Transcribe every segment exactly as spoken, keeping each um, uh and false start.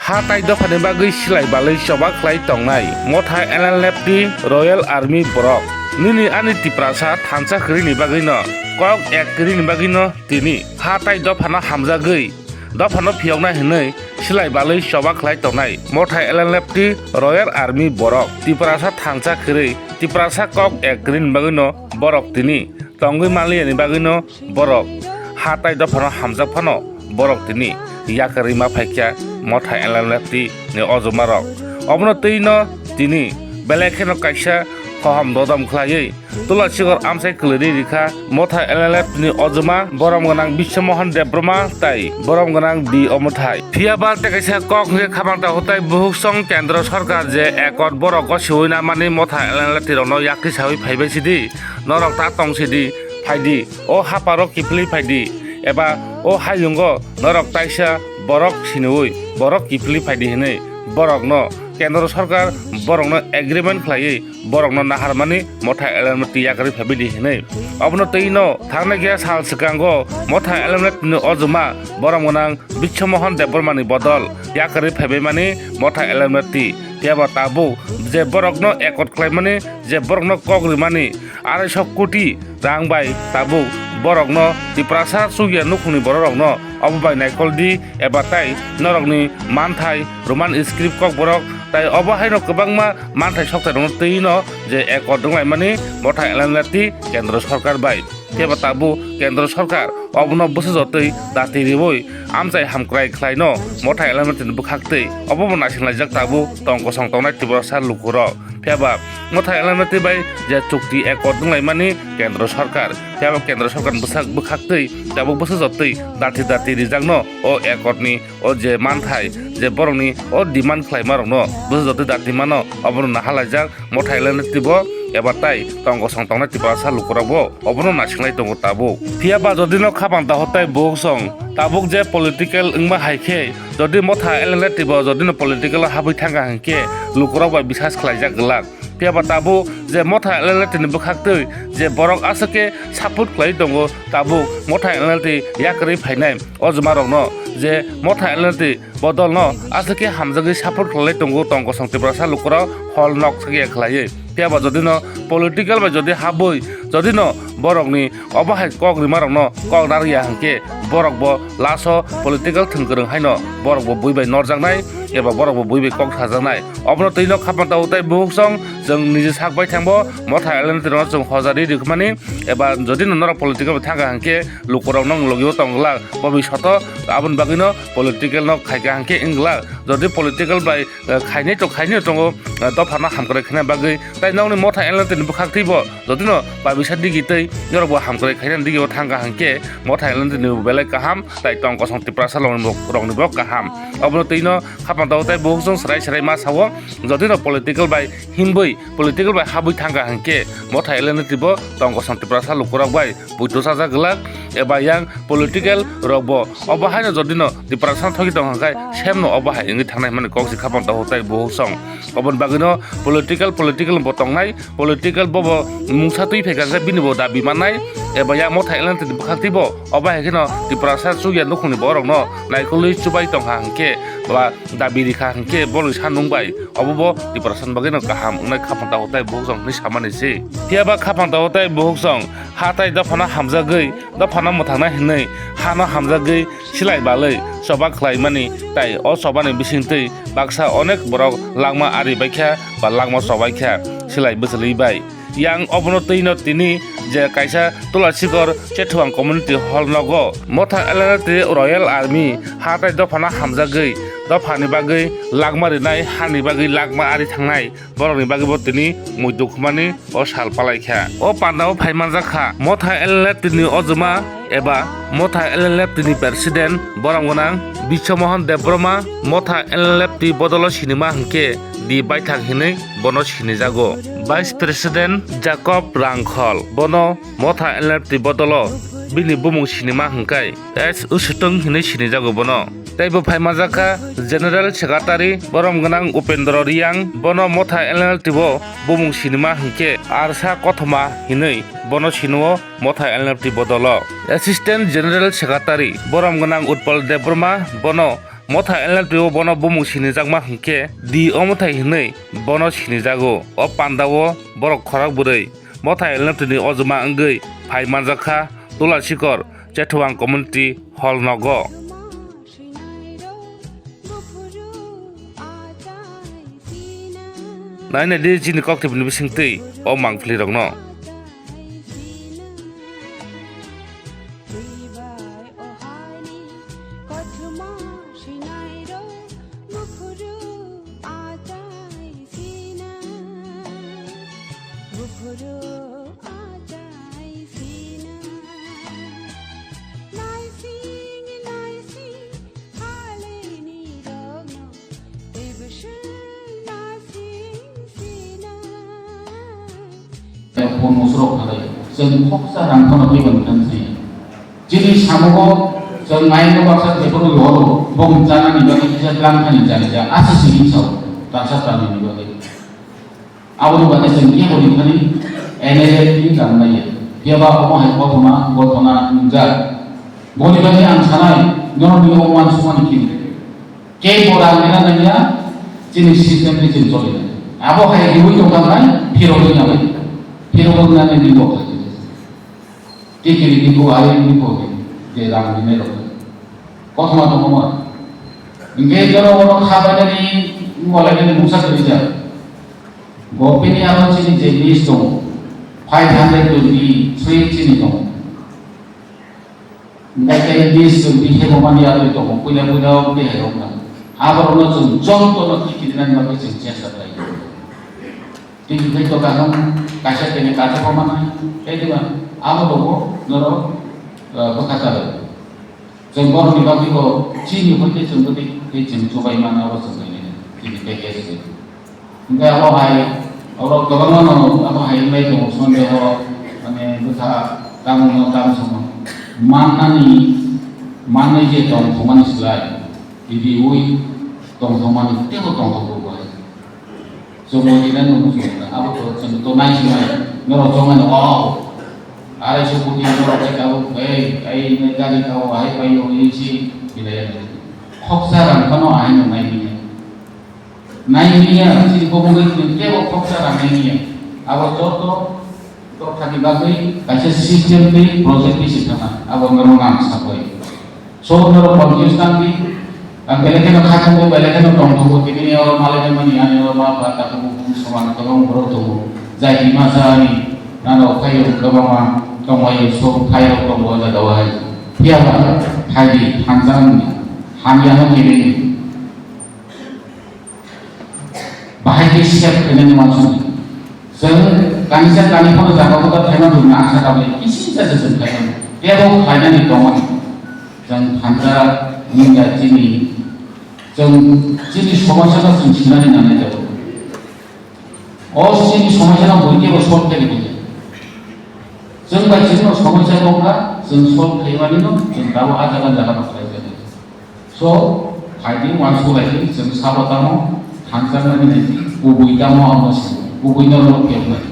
Ha tai dophani bagwi silai balwi choba khlai tongnai Motha L N L F T Royal Army borok. Nini ani Tiprasa thansa kwrwini bagwino, kok ek kwrwini bagwino tini ha tai dophano hamjagwi, dophano phiyokna hinwi silai balwi choba khlai tongnai Motha L N L F T Royal Army borok. Tiprasa thansa kwrwi, Tiprasa kok ek kwrwini bagwino borok tini tongwi manliyani bagwino borok ha tai dophano hamjak phano borok tini yakarwi ma phaikha Motha L N L F T ni ojomarok. Obono twino tini belai kheno kaisa khohom dodom khlaiwi Tula Sikor amchai kwlwi rikha Motha L N L F T ni ojoma borom gwnang Biswa Mohan Debbarma tai borom gwnang D Omothai. Phiya ba tei kaisa kok hwnkhe khabang ta hotai buhuk song Kendra Sarkar je ekot borok gosiwi namani Motha L N L F T rokno yakti sawi phaibai sidi, norok ta tong sidi, phaidi, o haparo kiphilwi phaidi, eba o hayungo norok taisa borok siniwi borok kiphilwi phaidi hinwi borokno Kendra Sarkar borokno agreement khlaiwi borokno naharmani Motha L N L F T yakarwi phaibai di hinwi. Obono twi no thangnai khe sal swkango Motha L N L F T ni ojoma borom gwnang Biswa Mohan Debbarma ni bodol yakarwi phaibai mani Motha L N L F T. Phiya ba tabuk je borokno ekot khlaimani, je borokno kok rimani arai sho koti rang bai tabuk borokno Tiprasa chukya nukhungni bororokno obo bai naikol di eba tai norokni manthai Roman script kokborok tai obo haino kwbangma manthai sokthai rokno twi no je ekot wnglaimani Motha L N L F T Kendra Sarkar bai. Phiya ba tabuk Kendra Sarkar obono bwsajotwi dati riwi amchai hamkrai khlaino Motha L N L F T ni bwkhaktwi obo bo naisinglaijak tabuk tong kosong tongnai Tiprasa lukurok. Phiya ba Motha L N L F T bai je chukti ekot wnglaimani Kendra Sarkar, phiya ba Kendra Sarkar bwsak bwkhaktwi tabuk bwsajotwi dati dati rijakno o ekotni o je manthai je borokni o demand khlaimarokno bwsajotwi dati mano obono nahalaijak Motha L N L F T bo eba tai tong kosong tongnai Tiprasa lukurokbo obono naisinglai tongo tabuk. Phiya ba jodi no khabang ta hotai buhuk song tabuk je political wngma hai khe jodi Motha L N L F T bo jodi no political o habwi thangkha hinkhe lukurok bai bisas khlaijak glak. Phiya ba tabuk je Motha L N L F T ni bwkhaktwi je borok aswk khe support khlai tongo, tabuk Motha L N L F T yakarwi phainai o jwmarokno je Motha L N L F T bodolno aswk khe hamjagwi support khlai tongo tong kosong Tiprasa lukurok hol nok sakya khlaiwi. Phiya ba jodi no political bai jodi habwi jodi no borokni obo hai kok rima rokno kok narwkya hinkhe borok bo last o political thwng kwrwng haino borok bo bui bai norjaknai eba borok bo bui bai kok sajaknai. Obono twi no khapan tabuk tai buhuk song chwng niji sak bai thangbo Motha L N L F T rokno chwng hojari rwkmani eba jodi no norok political bai thangkha hinkhe lukurok nong logi o tong glak bobishoto aboni bagwi no political no khaikha hinkhe wng glak. Jodi political bai eh, khainai to khainai tongo, eh, dophano hamkrai khaina bagwi. Tai nokni Motha L N L F T ni bwkhak twibo jotino babisa digi tei norokbo hamkrai khaina digi o thangkha hinkhe Motha L N L F T ni belai kaham tai tong kosong Tiprasa rokni bo kaham. Obono twino khapang tabuk tai buhuk chwng serai serai ma sao, jotino political bai himwi political bai habwi thangkha hinkhe Motha L N L F T bo tong kosong Tiprasa lukurok bai buitu sajak glak eba yang political rok bo obo haino jodi no Tiprasa thogwi tong hwnkhe sem no obo hai wngwi thangnai hwnmani kok se khapang tongo tai buhuk song. Oboni bagwi no political political bo tongnai, political bo bo mungsa twi phaikha khe bini bo dabi mannai eba yang Motha L N T ni bwkhak twi bo obo hai kheno Tiprasa chukya nukhungni borok no naikolwi chubai tongkha hinkhe ba dabi rikha hinkhe boni sanung bai obo bo Tiprasa ni bagwi no kaham wngnai khapang tongo tai buhuk song hinwi samani se. Phiya ba khapang tongo tai buhuk song ha tai dophano hamjagwi dophano mwthangna hinwi hano hamjagwi silai balwi choba khlaimani tai o chobani bisingtwi baksa onek borok langma ari baikha ba langma chobaikha silai bwchwlwi bai. Yang obono twino tini je kaisa Tulasikor Chethuang Community Hall nogo Motha L N L T Royal Army ha tai dophano hamjagwi dophani bagwi langma rinai hani bagwi langma ari thangnai borokni bagwi bo tini muitu khumani o sal palaikha. O pandao phaimanjakha Motha L N L F T ni ojoma eba Motha L N L F T ni president borom gwnang Biswa Mohan Debbarma, Motha L N L F T bodolo sinima hinkhe di baithang hinwi bono sinijago. Vice President Jacob Rangkhol bono Motha L N L F T bodolo bini bumung sinima hwnkhe S Usutong hinwi sinijago bono. Tei bo phaimanjakha General Secretary borom gwnang Upendra Reang, bono Motha L N L T bo bumung sinima hinkhe Arsa Kothoma hinwi bono sinuo Motha L N L T bodolo. Assistant General Secretary borom gwnang Utpal Debbarma, bono Motha L N T o bono bumung sinijakma hwnkhe di o mwthai hwnwi bono sinijago. O pandao borok khorok bwrwi Motha L N T ni ojoma wngwi phai manjak kha Tulasikor Chethuang Community Hall nogo. Nainai di chini koktwmani bisingtwi o mangpili rokno. Phone musurok khalai, chwng khoksa rang phano twi bani khan si. Chini samungo chwng maino baksa jephuru yoro, bong chanani bagwi kisa tlang thani jani ja, asa sini sao, tansa tanini bagwi. Aboni bagwi chwng kebo ringthani N L A ni tang naiya. Phiya ba omo hai kothoma, gothona wngjak. Boni bagwi ang sanai, norokni o uansukmani khe. Kebo rang rina nangya, chini system ni chini choli nai. Abo hai riwi tongkha nai, phirogwi nai. Phirogwi nai ni bo khai. Tikiri ni bo, ari ni bo, je rang rinai rok. Kothoma tongo ma. Hingke joro ono kha bainani, wngma lainani mungsa kwrwi jak. Gopini abo chini je list tongo, five hundred twenty three chini tongo. Hingke tei list chwng bikhemo mani abo tongo, puila puila o bihai rok na. Aborokno chwng jotono tikiri nani bagwi chwng chesta khlai. Tini tei to kaham kaisa tini kaisa ko mana, tei diba abo logo norok, eh, bwkha chalai. Chwng borokni bagwi bo chini hoite chwng bwtwi tei chwng chubai mana abo chwng tini tei case ri. Hingke abo hai oro kwbangma no abo hai wngbai tongo sondeho, mane bwkha tamo no tamo sono mannani, manwi je tong thumani slai riwi tong thumani teibo tong thok bo hai. Chwngno ina nung chwngno abo to chwng to nai sinai norok chongmani o arai so koti norok khe abo ei ei nai gari ka o hai pai o ei si hinai ya. Khoksa rang phano ahai no nai miya. Nai miya chini kobongwi chini tebo khoksa rang nai miya. Abo joto Dophani bagwi kaisa system tei project ni sithana abo norok nang sakoi. So norok confuse nang di, ang belai kheno khatung bo belai kheno tong tongo, tini oro malai mani ani oro ma ba ta tongo, soman kwbang borok tongo. Jai hima sa ani nano khayo kwbangma tongmai so khayo tongo jaga o hai. Phiya ba thai di thansa ni hamya no kiri ni. Bahai khe sep khainani uansukmani. Chwng kanisa kani phano jaga o ta phaima dun na asa kabui kisi cha cha chwng khainani. Tebo khlainani tongmani. Chwng thansa wngya chini, chwng chini somosya no chwng sinani nangnai jaga. O chini somosya no bui kebo solve khainani. Chwng bai chini no somosya tongkha, chwng solve khaimani no chwng tabo a jaga jaga no khlai khainani. So, phaidi uansuk lai di, chwng sabo tamo, hamjakmani nai di, kubui tamo amo se, kubui no rw phiyok nai.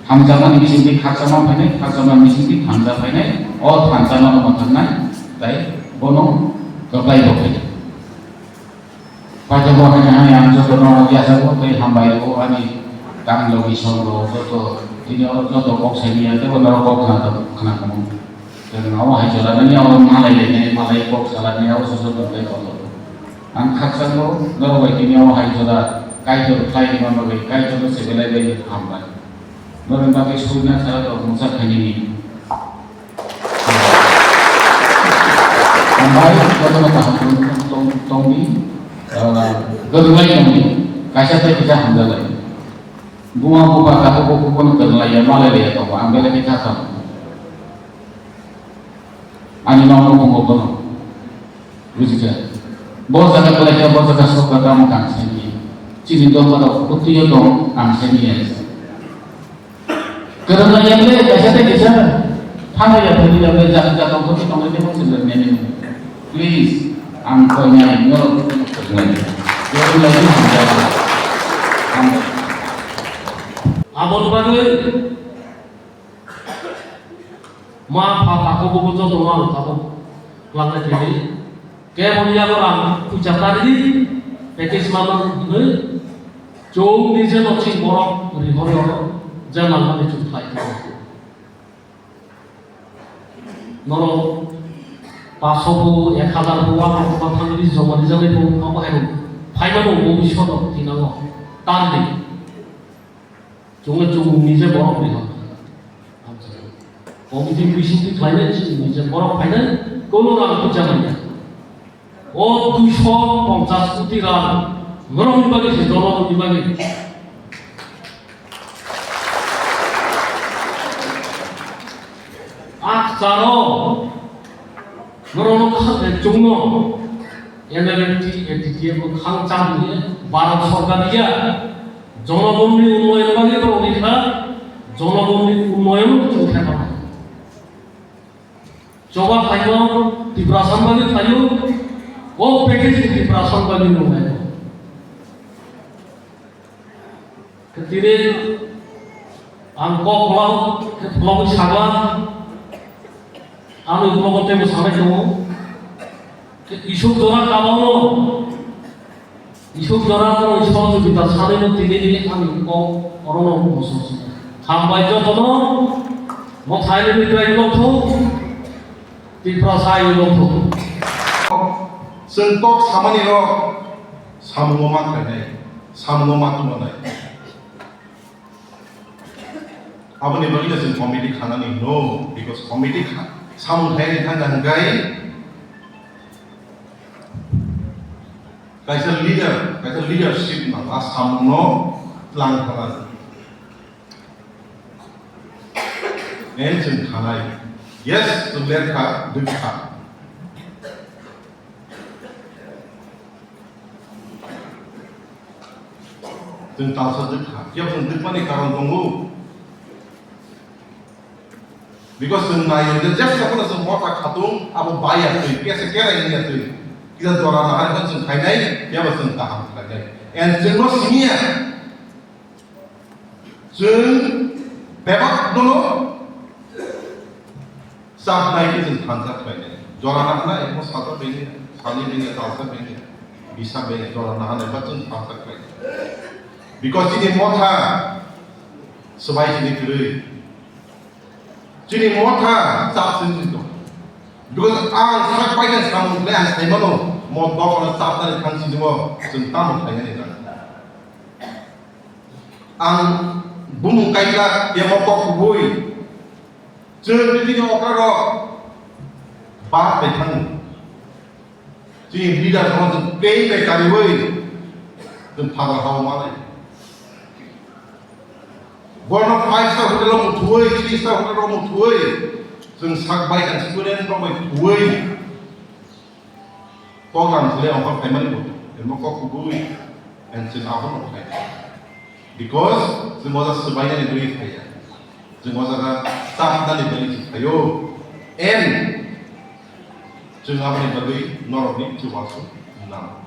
Hamjakmani bising di khakchangma phainai, khakchangma bising di hamjak phainai, o hamjakma no mwthang nai, tai bono kwplai bo phainai. Paithago haini haini ang joto no yachago tei hambai o ani tang logi song rok joto tini o joto kok sai ya tei bo norok kok khna khna kamo. Chwng abo hai jora nani abo malai lainai, malai kok salani abo se joto tei kotor. Ang khakchangbo norok bai tini abo hai jora Kaitor khlai rima bagwi Kaitorno se belai belai hambai. Norokni bagwi suina sara rok mungsa khainani. Hambai jotono kaham tong, tong, tongdi, ah, kwrwnglai tongdi, kaisa tei kaisa hamjaklai. Buma buba takhuk bukhuk bono kwrwnglai ya, malai ya tongo, ang belai khe kha kha. Ani nok nukhungo bono. Bujikha? Bo jaga belai khe bo jaga sokha tamo kang sani. Chini dopha rok bwtwi o tong ang sani ya. Kwrwng ya le kaisa tei kaisa. Thangwi ya thangwi ya le jaga jaga tong tong tong le tong sini nene. Please, ang koi nai no kwrwng ya. Kwrwng ya le hamjak. Abo bagwi Ma pha takhuk bukhuk joto no ang tabuk langnai khaidi. Kebo ni yago rang puja tari package mano hwnwi chwng ni je no chwng borok ri horo je nangmani chwng khlai kha. Norok paso bo ek hazar bo one thousand bo thangwi joma rijak bo abo hai rok phai mano bo bisono tinango tari. Chwngno chwng nije borok ni hwn. Committee bising twi khlainai chwng nije borok phainai kono rang puja manya. O duiso ponchas koti rang norokni bagwi se, jonogonni bagwi. Akcharo norokno kha-, chwngno M L A T, A T T F no khang chang hwnwi Bharat Sarkar ya, jonogonni unnoyon bagwi borok rikha, jonogonni unnoyon chwng khe tongkha. Choba khlaima Tiprasa bagwi khlaio, o package Tiprasa bagwi nwngnai. Tini ang kok khulao, khulao sagla, ang khulao tebo sanai tongo. Isuk jora kabao, isuk jora no isuk jora sanai no tini ni ang kok orono moso. Hambai jotono, mo thaini ni trai lokho, Tiprasa yo lokho. Chwng kok samani rok samungo ma khlainai, samungo ma tumanai. Aboni bagwi no chwng committee khanani no, because committee kha-, samung khaini thangkha hwnkhe kaisa leader, kaisa leadership nang a samungno tlang khanani. En chwng khanai. Yes, chwng lerkha, dwkha. Chwng talsa dwkha. Phiya chwng dwkmani karon tongo. Because chwng naio je jesa phano chwng motha khatung abo baiya twi, kesa kerai wngya twi. Kisa jora nahar khe chwng khainai, phiya bo chwng kaham khlainai. And chwngno simiya. Chwng bebak nono chapnai khe chwng thansa khlainai. Jora nahana emo sajak bini, sani bini, talsa bini, bisa bini, jora nahana ba chwng thansa khlainai. Because chini motha swbai chini kwrwi. Chini motha chap sini tong. Because ang sak pai khe samung khlai ang sai mano, mo dophano chapnani thang sini mo chwng tamo khlainani na. Ang bumung kaila, ya mo kok kubui. Chwng bini okra rok ba bai thango. Chini leader rok chwng play bai kariui chwng phabar hao malai. Borno five star hotel o muthuui, three star hotel o muthuui chwng sak bai ang student rok bai thuui. Program khlai ang kok phaimani bo, emo kok kubui, and chwng abono khai. Because chwng o jaga swbainani bagwi phaiya. Chwng o jaga chapnani bagwi se phaio. And chwng aboni bagwi norokni chubachu nango.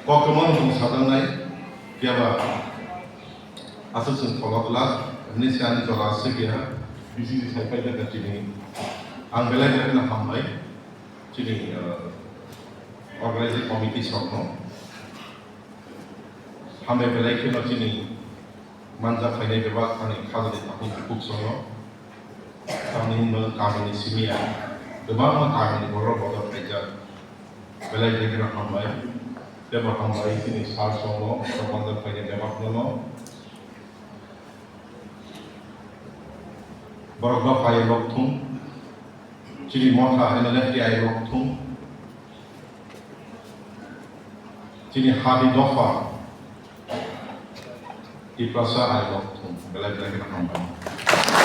Kokrwma wng sajaknai, phiya ba aswk chwng thola glak, hwnwi se ani jora aswk ya, B C C sai phai kha chini. Ang belai belai kheno hambai chini, uh, organizing committee songno. Hambai belai kheno chini manja phainai bebak ani khajani takhuk bukhuk songno. Tamni hwnba kamini simi ya kwbangma kamini borok bodol khaijak. Belai belai kheno hambai. Teibo hambai chini sir songno, borok manja phainai bebak nono. Borok no phai rok thung. Chini motha N L F T I rok thung. Chini hadi dopha Tiprasa ai rok thung. Belai belai kheno hambai.